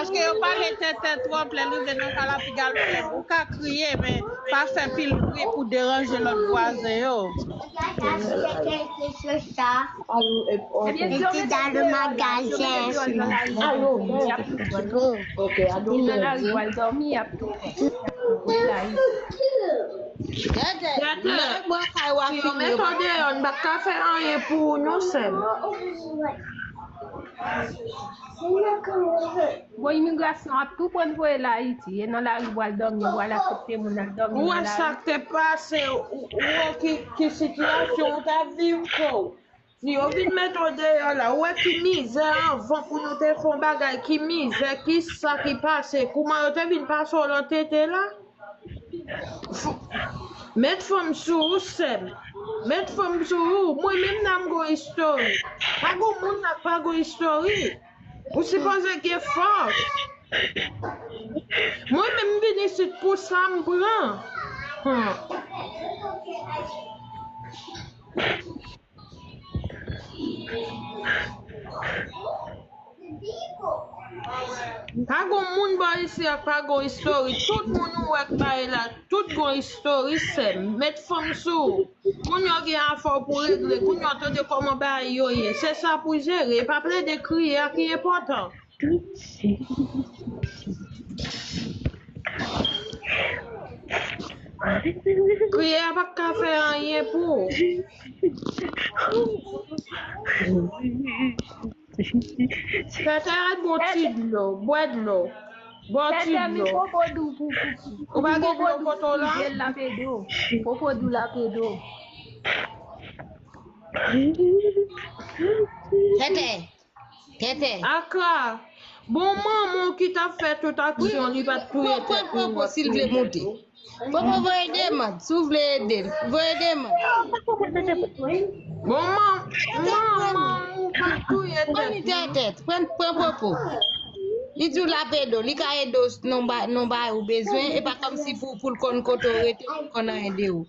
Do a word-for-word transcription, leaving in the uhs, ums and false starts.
Paske yo pale tenten twòp, lè l rive nan kay la, piga l fèb. Ou ka kriye, men pa fè pil bri pou deranje lòt vwazen yo. Mete dans le magasin. Li nan lari pou al dòmi, y ap tou pran. Tètè, lè bwa kay w ap fini, yo mete w deyò, n pa ka fè anyen pou ou non, sè m. Bon, imigrasyon ap tou pran voye l Ayiti, e nan lari pou al dòmi, pou al aksepte moun al dòmi nan lari. Ou wè sa k te pase, ou, ou wè ki, ki sitiyasyon ou t ap viv, frè w. Si yo vin mete w deyò la, ou wè ki mizè anvan pou nou te fè yon bagay, ki mizè, ki sa ki pase, kouman yo te vin pase w nan tete la? F- Met fanm sou ou, sè m. Met fanm sou ou. Mwen menm nan m gon istori. Pa gon moun nan pa gon istori. Ou sipoze gen fòs. Mwen menm m vin isit pou sa m pran. Hmm. Pa gon moun bò isi a k pa gon istori. Tout moun ou wè k bay la, tout gon istori, sè m. Met fanm sou ou. Moun yo gen afè w pou regle. Kounye a w tande kòman bagay yo ye. Se sa pou jere. E pa plede kriye a ki enpòtan. Kriye a pa ka fè anyen pou ou. Tètè, al bwè ti dlo, bwè dlo. Bwè ti dlo. Ou pa gen dlo kote w la? Tètè. Tètè. Akra, bon manman w ki t ap fè tout aksyon, li pa t touye tèt li. Pran, pran, pran, pran, si l vle monte. Popo voye demann, si w vle ede l, voye demann. Bon, man, manman ou pa t touye tèt li. Tèt, pran, pran Popo. Li di w l ap ede w, li ka ede w nan ba-, nan bagay ou bezwen, e pa kòmsi pou, pou l konn kote w rete, pou l konn anyen de ou.